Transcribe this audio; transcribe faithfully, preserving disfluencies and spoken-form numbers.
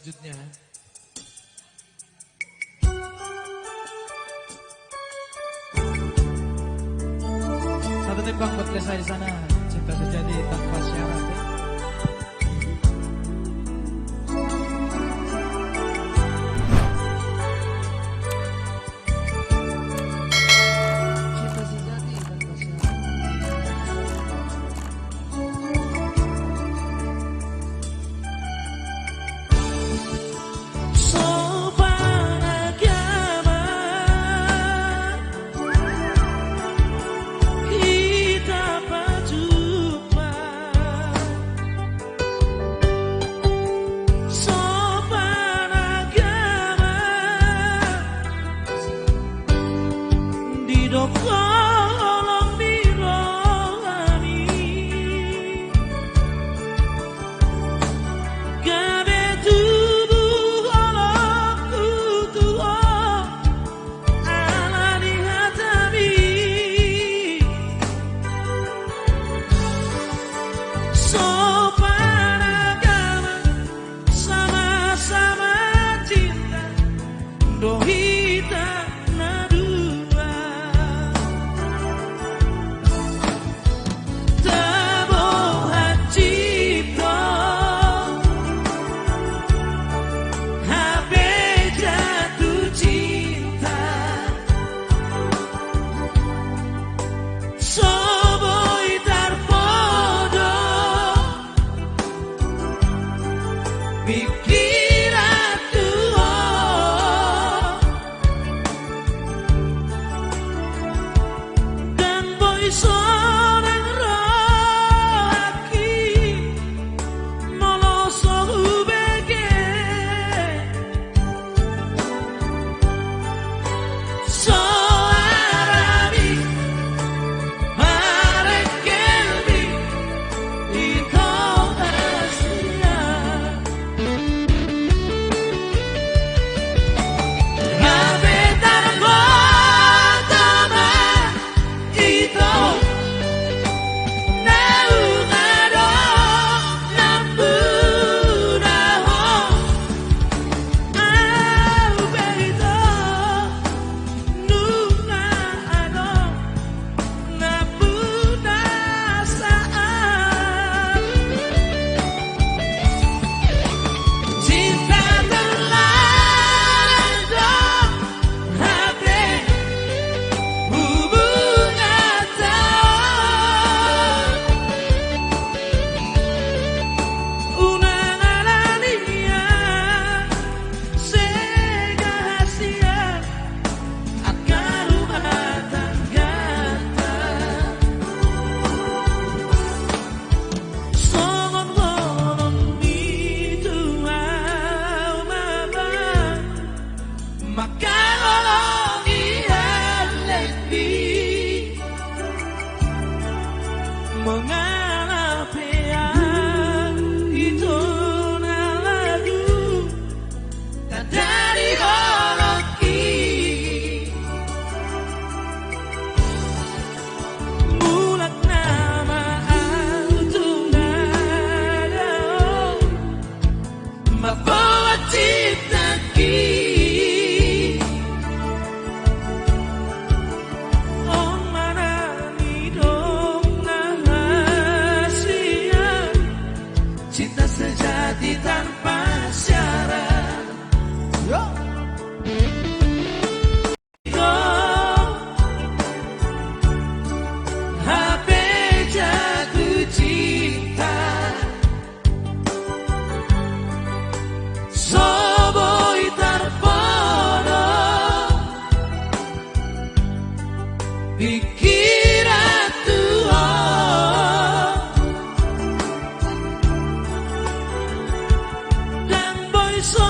Satu tembang buat Lesa di sana, Cinta Sejati Tanpa Syarat, ya. Sopan agama hita pajumpa. Sopan agama didok holong ni rohami. Gabe tubu holongku tu ho ala ni hatami. Sopan agama, sama-sama cinta do hita na dua. Tabo hansit do hape jatuh cinta. So boi tarpodom pikiran tu ho. Ndang boi sonang rohangki molo so hubege. Soarami, marengkelmi, ito hasian. Hape tarboto ma ito, naung adong nampuna ho. Au pe ito, nunga adong nampuna saat. Cinta terlarang do hape hubunganta. Unang alani nian sega hasian angka rumah tangganta. Songon holong ni tua ma ba, mangkaholongi halepi. Mangala pe au ito na lagu tanda ni holongki. Mulak nama au tu na dao mamboan cintangki. On ma na nidok na hasian, cinta sejati tanpa syarat. Yo. Hape jatuh cinta, so boi tarpodom pikiran tu ho. Ndang boi so